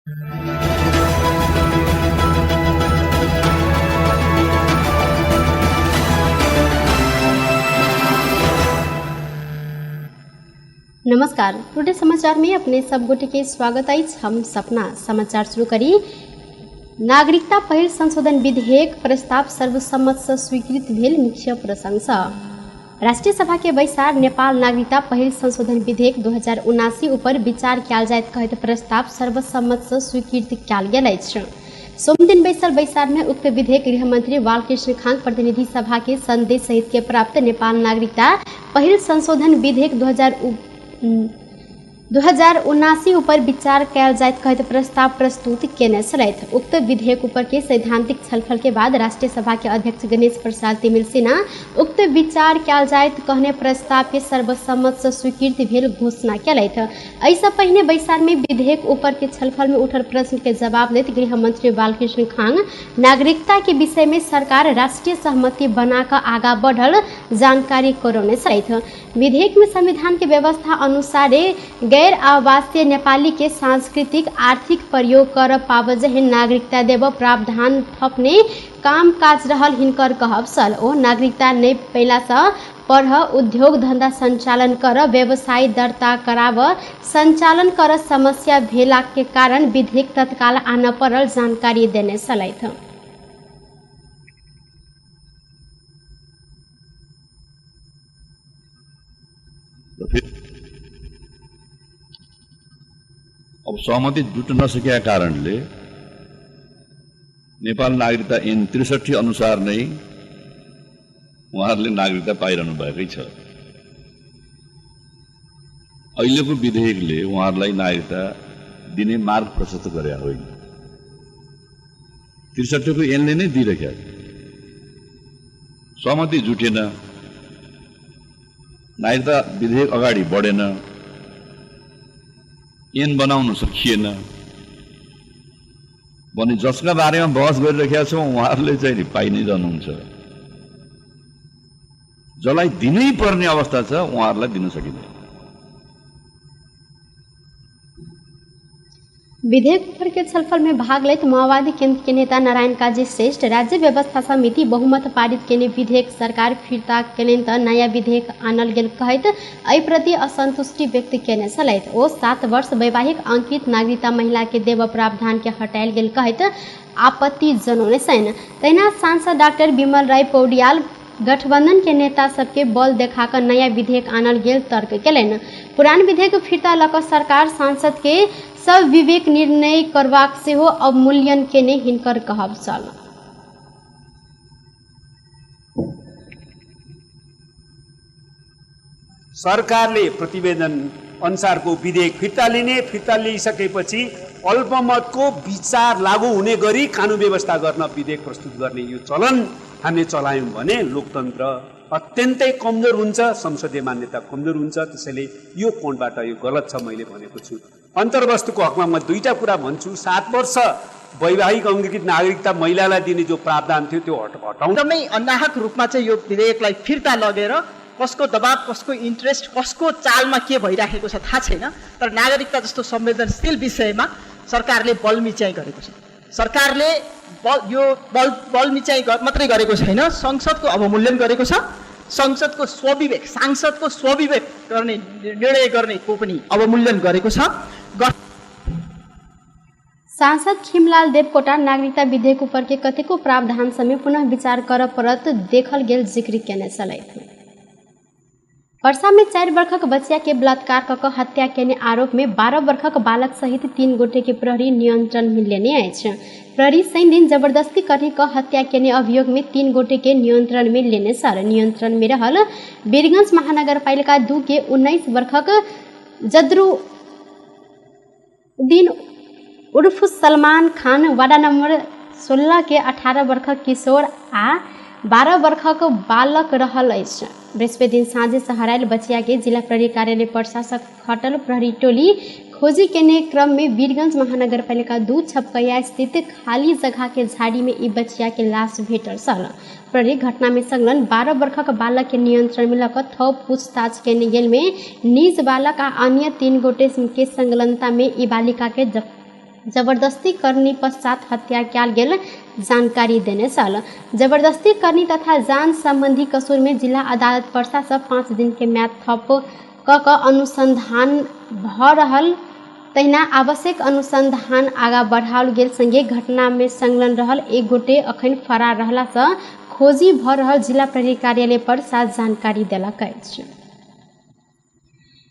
नमस्कार, टुडे समाचार में अपने सब गोटे के स्वागत अछि। हम सपना समाचार शुरू करी। नागरिकता पहिल संशोधन विधेयक प्रस्ताव सर्वसम्मत से स्वीकृत भेल मुख्य प्रशंसा। राष्ट्रीय सभा के बैसार नेपाल नागरिकता पहिल संशोधन विधेयक 2079 ऊपर विचार कयल जाइत कहैत प्रस्ताव सर्वसम्मत से स्वीकृत कयल गेल अछि। सोमदिन बैसल बैसार में उक्त विधेयक गृहमंत्री बालकृष्ण खान प्रतिनिधि सभा के संदेश सहित के प्राप्त नेपाल नागरिकता पहिल संशोधन विधेयक 2079 ऊपर विचार कयल जाइत कहैत प्रस्ताव प्रस्तुत केने छलथि। उक्त विधेयक ऊपर के सैद्धांतिक छलफल के बाद राष्ट्रीय सभा के अध्यक्ष गणेश प्रसाद तिमिल सिन्हा उक्त विचार कयल जाइत कहने प्रस्ताव के सर्वसम्मत से स्वीकृत भेल घोषणा केलथि। एहिसँ पहिने बैसार में विधेयक ऊपर के छलफल में उठल प्रश्न के जवाब दैत गृहमंत्री बालकृष्ण खान नागरिकता के विषय में सरकार राष्ट्रीय सहमति बना कऽ आगा बढ़ल जानकारी करौने छलथि। विधेयक में संविधान के व्यवस्था अनुसारे गैर आवासीय नेपाली के सांस्कृतिक आर्थिक प्रयोग कर पाब जेहन नागरिकता देब प्रावधान थपने काम काज रहल हिनकर कहब छल। ओ नागरिकता नहि पैलासँ पढ़, उद्योग धंधा संचालन कर, व्यवसाय दर्ता कराब, संचालन कर समस्या भेला के कारण विधेयक तत्काल आनऽ पड़ल जानकारी देने छलथि। अब सहमति जुट्न नसकेका कारणले नेपाल नागरिकता ऐन 63 अनुसार नै उहाँहरूले नागरिकता पाइरहनु भएकै छ। अहिलेको विधेयकले उहाँहरूलाई नागरिकता दिने मार्ग प्रशस्त गरेका होइन, 63 को ऐनले नै दिइराखेको छ। सहमति जुटेन, नागरिकता विधेयक अगाडि बढेन, ऐन बनाउन सकिएन भने जसका बारेमा बहस गरिरहेका छौँ उहाँहरूले चाहिँ पाइ नै रहनुहुन्छ। जसलाई दिनै पर्ने अवस्था छ उहाँहरूलाई दिन सकिँदैन। विधेयक ऊपर के छलफल में भाग लैत माओवादी केंद्र के नेता नारायण काजी श्रेष्ठ राज्य व्यवस्था समिति बहुमत पारित केने विधेयक सरकार फिर्ता केलनि त नयाँ विधेयक आनल गेल कहैत एहि प्रति असंतुष्टि व्यक्त केने छलथि। ओ 7 वर्ष वैवाहिक अंकित नागरिकता महिला के देब प्रावधान के हटायल गेल कहैत आपत्ति जनौने छनि। तहिना सांसद डाक्टर विमल राय पौडियाल गठबंधन के नेता सबके बल देखा कऽ नया विधेयक आनल गेल तर्क केलनि। पुरान विधेयक फिर्ता लऽ कऽ सरकार सांसद के सब विवेक निर्णय करबाक सेहो अवमूल्यन केने हिनकर कहब छल। सरकारले प्रतिवेदन अनुसारको विधेयक फिर्ता लिने, फिर्ता लिइसकेपछि अल्पमतको विचार लागू हुने गरी कानुन व्यवस्था गर्न विधेयक प्रस्तुत गर्ने यो चलन हामीले चलायौँ भने लोकतन्त्र अत्यन्तै कमजोर हुन्छ, संसदीय मान्यता कमजोर हुन्छ। त्यसैले यो कोणबाट यो गलत छ मैले भनेको छु। अन्तर्वस्तुको हकमा म दुईटा कुरा भन्छु। 7 वर्ष वैवाहिक अङ्गीकृत नागरिकता महिलालाई दिने जो प्रावधान थियो त्यो हटाउँ। एकदमै अनाहक रूपमा चाहिँ यो विधेयकलाई फिर्ता लगेर कसको दबाब, कसको इन्ट्रेस्ट, कसको चालमा के भइराखेको छ थाहा छैन, तर नागरिकता जस्तो संवेदनशील विषयमा सरकारले बलमिचाइ गरेको छ। सरकारले बलमिचाइ मात्रै गरेको छैन, संसदको अवमूल्यन गरेको छ, संसदको स्वविवेक, सांसदको स्वविवेक गर्ने निर्णय गर्नेको पनि अवमूल्यन गरेको छ। सांसद खिमलाल देवकोटा नागरिकता विधेयक ऊपर के कतेको प्रावधान समेत पुनः विचार कर परत देखल गेल जिक्र केने छलथि। पर्सा में 4 वर्षक बच्चा के बलात्कार कऽ हत्या केने आरोप में 12 वर्षक बालक सहित 3 गोटे के प्रहरी नियंत्रण में लेने अछि। प्रहरी शनि दिन जबरदस्ती करी कऽ हत्या केने अभियोग में 3 गोटे के नियंत्रण में लेने छल। नियंत्रण में रहल वीरगंज महानगरपालिका 2 के 19 वर्षक जदरुद्दीन उर्फ सलमान खान, वार्ड नंबर 16 के 18 वर्षक किशोर आ 12 वर्षक बालक रहल अछि। बृहस्पति दिन साँझे से हरायल बचिया के जिला प्रहरी कार्यालय पर्सा से खटल प्रहरी टोली खोजी केने क्रम में वीरगंज महानगरपालिका 2 छपकैया स्थित खाली जगह के झाड़ी में ई बचिया के लाश भेटल छल। प्रहरी घटना में संलग्न 12 वर्षक बालक के नियंत्रण में लऽ थप पूछताछ केने गेल में निज बालक आ अन्य 3 गोटे के संलग्नता में ई बालिका के जबरदस्ती करनी पश्चात हत्या कयल गेल जानकारी देने छल। जबरदस्ती करनी तथा जान सम्बन्धी कसुरमे जिल्ला अदालत पर्सा सँ 5 दिन के म्याद थप क अनुसन्धान भ रहल तहिना आवश्यक अनुसन्धान आगा बढ़ाओल गेल संगे घटनामे संलग्न रहल एक गोटे अखन फरार रहला सँ खोजी भ रहल जिला प्रहरी कार्यालय पर्सा जानकारी देलक अछि।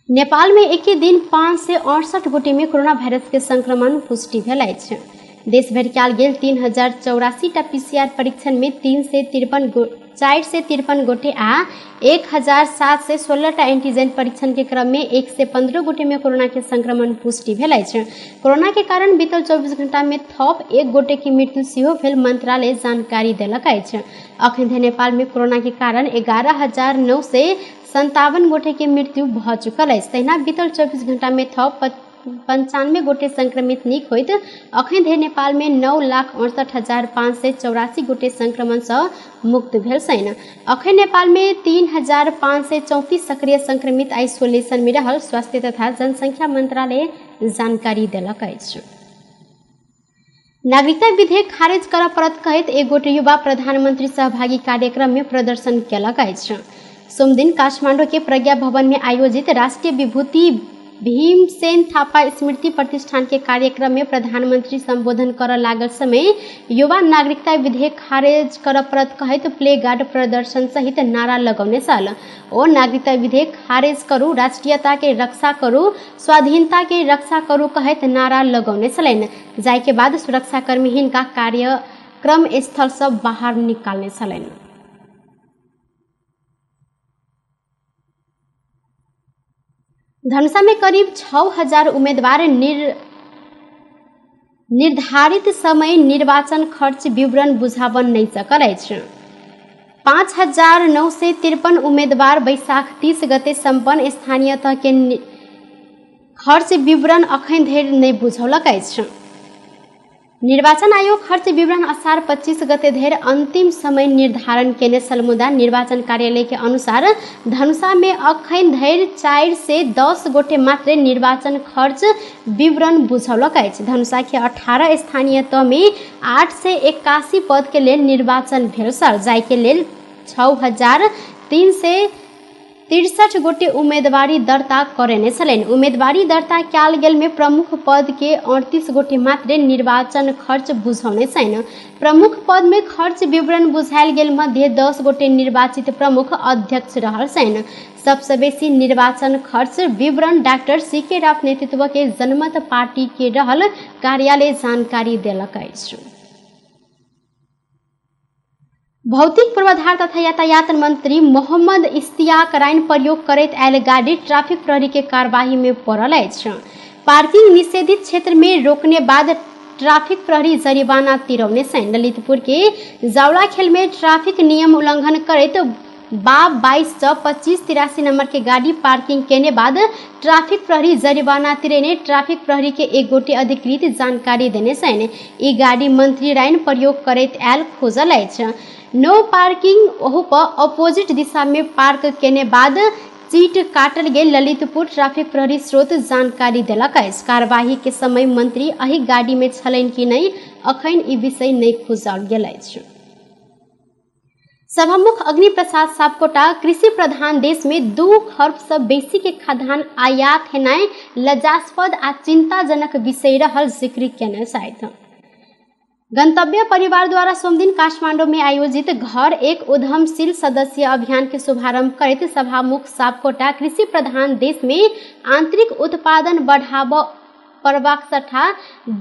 नेपाल में एके दिन 568 गोटे में कोरोना वायरस के संक्रमण पुष्टि भेल अछि। देशभरि कयल गेल 3084 टा पीसीआर परीक्षण में 453 गोटे आ 1716 टा एंटीजन परीक्षण के क्रम में 115 गोटे में कोरोना के संक्रमण पुष्टि भेल अछि। कोरोना के कारण बीतल 24 घंटा में थप 1 गोटे के मृत्यु सेहो भेल मंत्रालय जानकारी देलक अछि। अखन धरि नेपाल में कोरोना के कारण 11,957 गोटे के मृत्यु भ चुकल अछि। तहिना बीतल 24 घंटा में थप 95 गोटे संक्रमित नीक होइत अखन धरि नेपाल में 9,68,584 गोटे संक्रमण सँ मुक्त भेल छनि। अखन नेपाल में 3,534 सक्रिय संक्रमित आइसोलेशन में रहल स्वास्थ्य तथा जनसंख्या मंत्रालय जानकारी देलक अछि। नागरिकता विधेयक खारिज करऽ पड़त कहैत एक गोटे युवा प्रधानमंत्री सहभागी कार्यक्रम में प्रदर्शन केलक अछि। सोमदिन काठमांडू के प्रज्ञा भवन में आयोजित राष्ट्रीय विभूति भीमसेन थापा स्मृति प्रतिष्ठान के कार्यक्रम में प्रधानमंत्री संबोधन करऽ लागल समय युवा नागरिकता विधेयक खारिज करऽ पड़त कहैत प्ले गार्ड प्रदर्शन सहित नारा लगौने छल। ओ नागरिकता विधेयक खारिज करू, राष्ट्रीयता के रक्षा करू, स्वाधीनता के रक्षा करू कहैत नारा लगौने छलनि। जाहि के बाद सुरक्षाकर्मी हिनका कार्यक्रम स्थल सँ बाहर निकालने छलनि। धनुषा में करीब 6000 उम्मीदवार निर्धारित समय निर्वाचन खर्च विवरण बुझाबन नहीं सकल अछि। 5953 उम्मीदवार बैसाख 30 गते सम्पन्न स्थानीय तह के खर्च विवरण अखन धरि नहि बुझौलक अछि। निर्वाचन आयोग खर्च विवरण असार 25 गते धरि अंतिम समय निर्धारण केने छल, मुदा निर्वाचन कार्यालय के अनुसार धनुषा में अखन धरि 410 गोटे मात्रै निर्वाचन खर्च विवरण बुझौलक अछि। धनुषा के 18 स्थानीय तह में 881 पद के लेल निर्वाचन भेल छल, जाहि के लेल 6363 गोटे उम्मीदवारी दर्ता करेने छलनि। उम्मीदवारी दर्ता कयल गेल में प्रमुख पद के 38 गोटे मात्रे निर्वाचन खर्च बुझौने छनि। प्रमुख पद में खर्च विवरण बुझायल गेल मध्य 10 गोटे निर्वाचित प्रमुख अध्यक्ष रहल छनि। सबसँ बेसी निर्वाचन खर्च विवरण डॉक्टर सीके राव नेतृत्व के जनमत पार्टी के रहल कार्यालय जानकारी देलक अछि। भौतिक पूर्वाधार तथा यातायात मंत्री मोहम्मद इश्तियाक राइन प्रयोग करैत आयल गाड़ी ट्रैफिक प्रहरी के कार्यवाही में पड़ल अछि। पार्किंग निषेधित क्षेत्र में रोकने बाद ट्रैफिक प्रहरी जरिवाना तिरौने छनि। ललितपुर के जावलाखेल में ट्रैफिक नियम उल्लंघन करैत बा 22 च 25 83 नंबर के गाड़ी पार्किंग केने बाद ट्रैफिक प्रहरी जरिवाना तिरेने ट्रैफिक प्रहरी के एक गोटे अधिकृत जानकारी देने छनि। ई गाड़ी मंत्री राइन प्रयोग करैत आयल खोजल अछि। नो पार्किंग ओहू पर अपोजिट दिशा में पार्क केने बाद चीट काटल गेल ललितपुर ट्रैफिक प्रहरी स्रोत जानकारी देलक अछि। कार्यवाही के समय मंत्री एहि गाड़ी में छलनि कि नहि अखन ई विषय नहि खुजल गेल अछि। सभामुख अग्नि प्रसाद सापकोटा कृषि प्रधान देश में 2 खर्ब से बेसी के खाद्यान्न आयात हेनाइ लज्जास्पद आ चिंताजनक विषय रहल जिक्र केने छथि। गंतव्य परिवार द्वारा सोमदिन काठमांडू में आयोजित घर एक उद्यमशील सदस्य अभियान के शुभारंभ करैत सभामुख सापकोटा कृषि प्रधान देश में आंतरिक उत्पादन बढ़ाबऽ पड़बाक सट्टा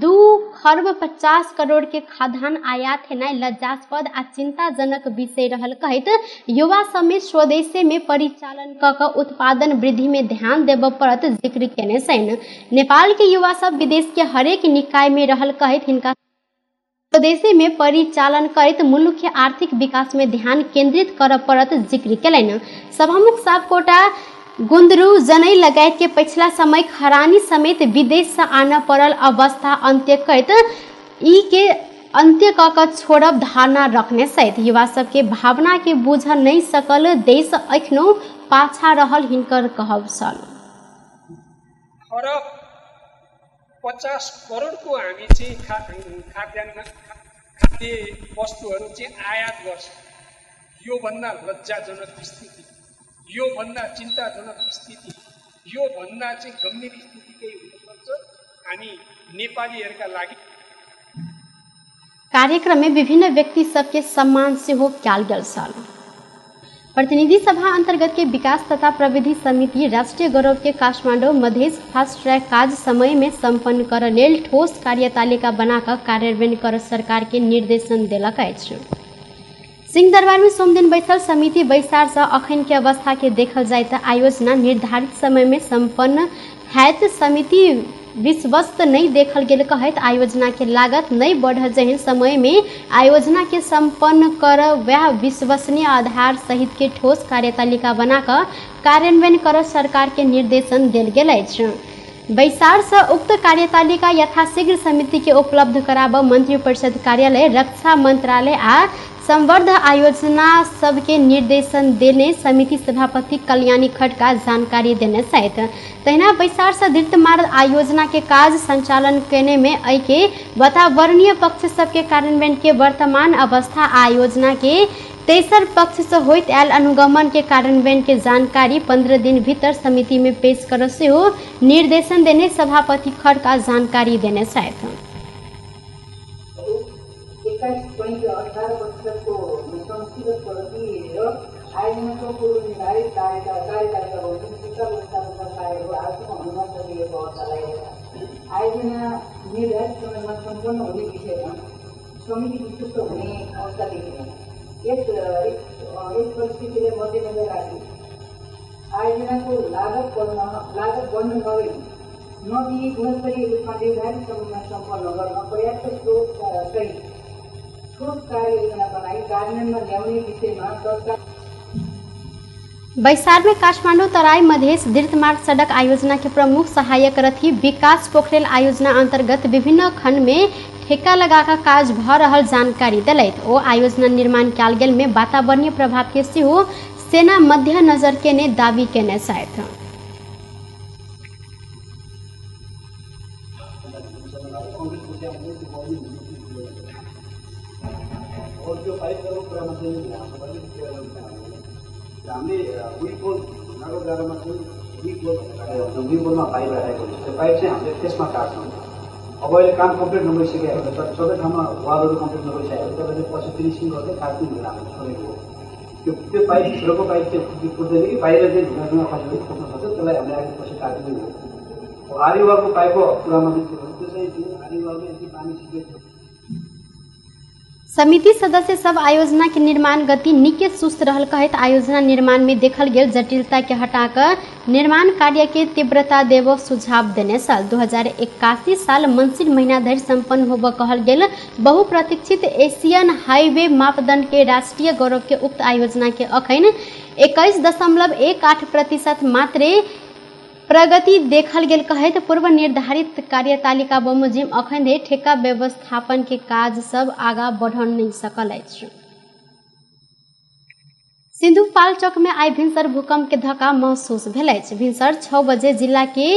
2 खर्ब 50 करोड़ के खाद्यान्न आयात हेनाइ लज्जास्पद आ चिंताजनक विषय रहल कहैत युवा समेत स्वदेशे में परिचालन क क उत्पादन वृद्धि में ध्यान देबऽ पड़त जिक्र केने छनि। नेपाल के युवा सब विदेश के हरेक निकाय में रहल कहैत हिनका स्वदेशे में परिचालन करैत मुल्क के आर्थिक विकास में ध्यान केंद्रित करऽ पड़त जिक्र केलनि। सभामुख सापकोटा गुंदरू जनै लगायत के पछिला समय खरानी समेत विदेश से आनऽ पड़ल अवस्था अंत्य करैत ई के अंत्य क क छोड़ब धारणा रखने सहित युवा सबके भावना के बुझ नहीं सकल देश एखनो पाछा रहल हिनकर कहब छल। खरब 50 करोडको हामी चाहिँ खाद्यान्न खाद्य वस्तुहरू चाहिँ आयात गर्छौँ। योभन्दा लज्जाजनक स्थिति, योभन्दा चिन्ताजनक स्थिति, योभन्दा चाहिँ गम्भीर स्थिति केही हुन सक्छ हामी नेपालीहरूका लागि? कार्यक्रम में विभिन्न व्यक्ति सबके सम्मान सेहो कयल गेल छल। प्रतिनिधि सभा अंतर्गत के विकास तथा प्रविधि समिति राष्ट्रिय गौरव के काठमाडौँ मधेश फास्ट ट्रैक काज समय में संपन्न कर लेल ठोस कार्यतालिका बनाकर कार्यान्वयन कर सरकार के निर्देशन देलक अछि। सिंहदरबार में सोमदिन बैसल समिति बैसार से अखन के अवस्था के देखल जाय त आयोजना निर्धारित समय में संपन्न हैत समिति विश्वस्त नहीं देखल गेल कहैत आयोजना के लागत नहीं बढ़ल जहन समय में आयोजना के संपन्न कर वह विश्वसनीय आधार सहित के ठोस कार्यतालिका बनाकर कार्यान्वयन कर सरकार के निर्देशन देल गेल अछि। बैसार से उक्त कार्यतालिका यथाशीघ्र समिति के उपलब्ध कराब मंत्री परिषद कार्यालय, रक्षा मंत्रालय आ संवर्ध आयोजना सबके निर्देशन देने समिति सभापति कल्याणी खड्का जानकारी देने छथि। तहिना बैसार से धृतमार्ग आयोजना के काज संचालन केने में एहि वातावरणीय पक्ष सबके कार्यान्वयन के वर्तमान अवस्था आयोजना के तेसर पक्ष से होइत आयल अनुगमन के कार्यान्वयन के जानकारी 15 दिन भीतर समिति में पेश कर सेहो निर्देशन देने सभापति खड्का जानकारी देने छथि। 21.18% को संस्थागत प्रगति र आयोजनाको पूर्व निर्धारित कार्यतालिका बमोजिम ठेक्का व्यवस्थापन कार्यको आजसम्म हुन नसकेको अवस्थालाई आयोजना निर्धारित समयमा सम्पन्न हुने विषयमा समिति विश्वस्त हुने अवस्था देखिँदैन। यस परिस्थितिलाई मध्यनजर राखी आयोजनाको लागत बढ्न नगई नदिई गुणस्तरीय रूपमा निर्धारित समयमा सम्पन्न गर्न पर्याप्त स्रोत सहित ठोस कार्ययोजना बनाई कार्यान्वयनमा ल्याउने विषयमा सरकार। बैसार में काठमाडौँ तराई मधेश दीर्घमार्ग सड़क आयोजना के प्रमुख सहायक रथी विकास पोखरेल आयोजना अंतर्गत विभिन्न खंड में ठेक्का लगाकर काज भ रहल जानकारी देलथि। ओ आयोजना निर्माण कयल गेल में वातावरणीय प्रभाव के सेहो सेना मध्य नजर केने दावी केने छथि। हामीले विपोल नगरद्वारामा चाहिँ विपोल भनेर विपोलमा पाइप राखेको हुन्छ, त्यो पाइप चाहिँ हामीले त्यसमा काट्छौँ। अब अहिले काम कम्प्लिट नभइसकेको हो, तर सबै ठाउँमा वालहरू कम्प्लिट नभइसकेको हो, त्यसलाई चाहिँ पछि फिनिसिङ गर्दै काट्ने भनेर हामीले छोडेको हो। त्यो त्यो पाइप भित्रको पाइप चाहिँ फुट्दैन कि बाहिर चाहिँ ढुङ्गा ढुङ्गा खस्यो भने फुट्न सक्छ, त्यसलाई हामीले अहिले पछि काटिने हो। आरिवालको पाइपको कुरामा चाहिँ के भन्छ, त्यो चाहिँ जुन आरिवालमा यति पानी सिकेको। समिति सदस्य सब आयोजना के निर्माण गति निकै सुस्त रहल कहैत आयोजना निर्माण में देखल गेल जटिलता के हटाकर निर्माण कार्य के तीव्रता देव सुझाव देने साल 2081 साल मंसिर महीना धरि संपन्न होब कहल गेल बहुप्रतीक्षित एशियन हाईवे मापदंड के राष्ट्रीय गौरव के उक्त आयोजना के अखन 21.18% मात्रे प्रगति देखल गेल कहैत पूर्व निर्धारित कार्यतालिका बमोजिम अखन धरि ठेक्का व्यवस्थापन के काज सब आगा बढ़ नहीं सकल अछि। सिन्धुपाल्चोक में आइ भिनसर भूकंप के धक्का महसूस भेल अछि। भिनसर 6 बजे जिला के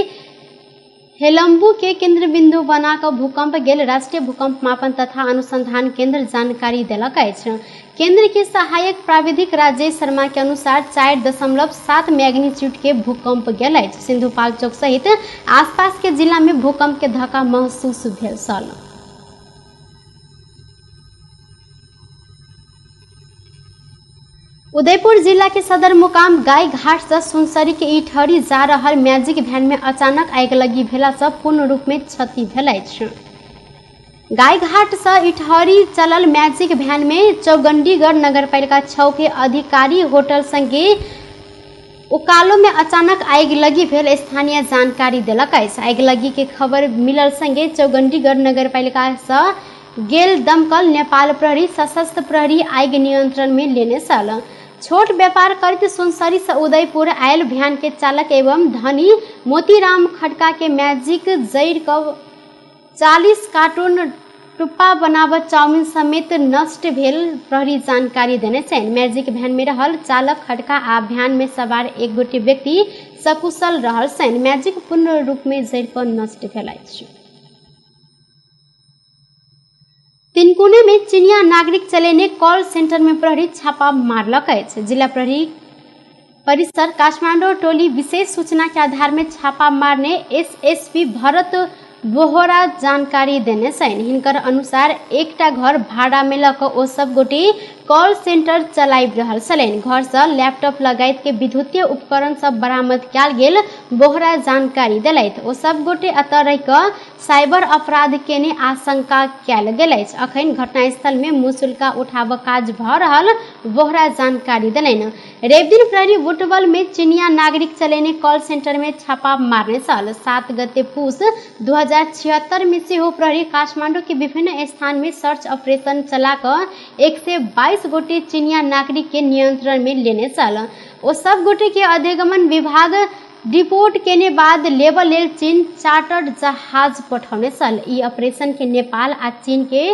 हेलम्बू के केंद्र बिंदु बनाकर भूकंप गेल राष्ट्रीय भूकंप मापन तथा अनुसंधान केंद्र जानकारी देलक अछि। केंद्र के सहायक प्राविधिक राजेश शर्मा के अनुसार 4.7 मैग्नीट्यूड के भूकंप गेल अछि। सिन्धुपाल्चोक सहित आसपास के जिला में भूकंप के धक्का महसूस भेल छल। उदयपुर जिला के सदरमुकाम गायघाट से सुनसरी के इटहरी जा रहल मैजिक वैन में अचानक आगिलगी भेला से पूर्ण रूप में क्षति भेल अछि। गायघाट से इटहरी चलल मैजिक वैन में चौगंडीगढ़ नगरपालिका 6 के अधिकारी होटल संगे उकालो में अचानक आगिलगी भेल स्थानीय जानकारी देलक अछि। आगिलगी के खबर मिलल संगे चौगंडीगढ़ नगरपालिका से गेल दमकल, नेपाल प्रहरी, सशस्त्र प्रहरी आगि नियंत्रण में लेने छल। छोट व्यापार करते सुनसरी से उदयपुर आयल भ्यान के चालक एवं धनी मोतीराम खड़का के मैजिक जैर क 40 कार्टून टुप्पा बनावट चाउमिन समेत नष्ट भेल प्रहरी जानकारी देने छनि। मैजिक भ्यान में रहल चालक खड़का आ भ्यान में सवार एक गोटे व्यक्ति सकुशल रहल छनि। मैजिक पूर्ण रूप में जरि क नष्ट भेल अछि। तिनकुने में चिनिया नागरिक चलेने कॉल सेंटर में प्रहरी छापा मारलक अछि। जिला प्रहरी परिसर काठमाडौँ टोली विशेष सूचना के आधार में छापा मारने एसएसपी भरत बोहरा जानकारी देने छनि। हिनकर अनुसार एकटा घर भाड़ा में लऽ कऽ ओ सब गोटे कॉल सेंटर चलाबि रहल छलनि। घर से लैपटॉप लगायत के विद्युतीय उपकरण सब बरामद कयल गेल बोहरा जानकारी देलथि। ओ सब गोटे एतऽ रहि कऽ साइबर अपराध केने आशंका कयल गेल अछि। अखन घटनास्थल में मुसुलका उठाबऽ काज भऽ रहल बोहरा जानकारी देलनि। रविदिन प्रहरी बुटवल में चिनिया नागरिक चलेने कॉल सेंटर में छापा मारने छल। 7 गते पुस 2076 में सेहो प्रहरी काठमांडू के विभिन्न स्थान में सर्च ऑपरेशन चला कऽ 122 गोटे चिनिया नागरिक के नियंत्रण में लेने छल। ओ सब गोटे के अधिगमन विभाग रिपोर्ट केने बाद लेबऽ लेल चीन चार्टर्ड जहाज पठौने छल। ई ऑपरेशन के नेपाल आ चीन के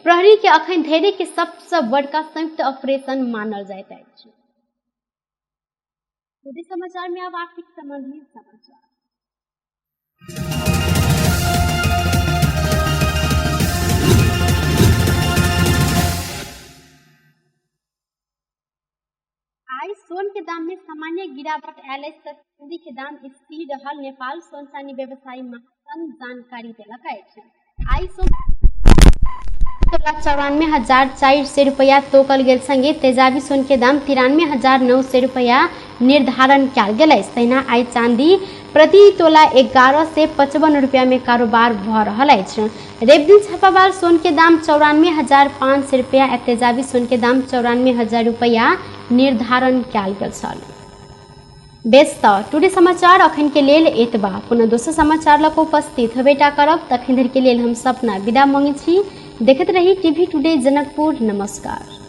प्रहरी के अखन धरि के सबसँ बड़का संयुक्त ऑपरेशन मानल जाइत अछि। समाचार में अब आर्थिक संबंधी समाचार। आइ सोन के दाम में सामान्य गिरावट आयल अछि तऽ चांदी के दाम स्थिर रहल नेपाल सोन चानी व्यवसायी महासंघ जानकारी देलक अछि। आइ सोन 94,400 रुपया तोकल गेल संगे तेजाबी सोन के दाम 93,900 रुपया निर्धारण कयल गेल अछि। तहिना आइ चांदी प्रति तोला 1155 रुपया में कारोबार भऽ रहल अछि। रविदिन छापावाल सोन के दाम 94,500 रुपया आ तेजाबी सोन के दाम 94,000 रुपया निर्धारण कयल गेल छल। बेस तऽ टुडे समाचार अखन के लेल एतबा। पुनः दोसर समाचार लऽ कऽ उपस्थित हेबेटा करब। तखन धरि के लेल हम सपना विदा मांगै छी। देखैत रही टीवी टुडे जनकपुर। नमस्कार।